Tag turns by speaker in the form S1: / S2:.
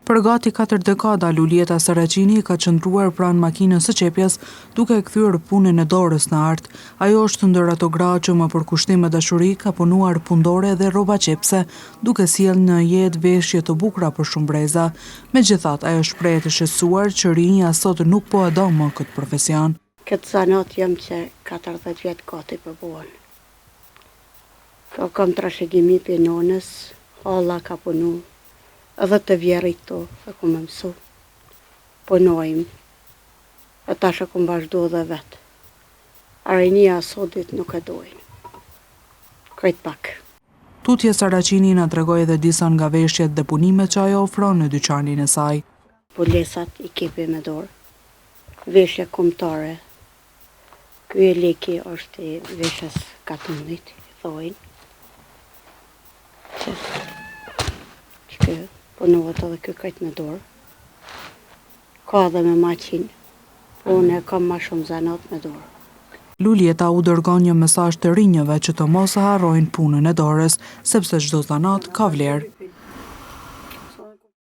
S1: Për gati katër dekada, Luljeta Saraqini ka qëndruar pranë makinës së qepjes, duke e kthyer punën e dorës në art. Ajo është ndër ato gra që me përkushtim e dashuri ka punuar punëdore dhe rrobaqepëse, duke sjellë në jetë veshje të bukura për shumë breza. Megjithatë, ajo shprehet e shqetësuar që rinia sot nuk po e do më këtë profesion.
S2: Këtë zanat jam qe 40 vjet gati po bon. Kjo kam trashëgimi prej nonës, halla ka punu, edhe të vjehrrit tu e kom mësu. Punojmë, e tash e kom vazhdu edhe vetë. A rinia sodit nuk e dojnë. Krejt pak.
S1: Tutje Saraqini na tregoi edhe disa nga veshjet dhe punimet që ajo ofron në dyqanin e saj.
S2: Mbulesat i kepi me dorë, veshje kombëtare, ky jeleki është i veshjes katunit, i thojnë, që, që ky punohet edhe ky krejt me dorë, ka edhe me maqinë, po unë e kam ma shumë zanat me dorë.
S1: Luljeta u dërgon një mesazh të rinjëve që të mos e harrojnë punën e dorës, sepse çdo zanat ka vlerë.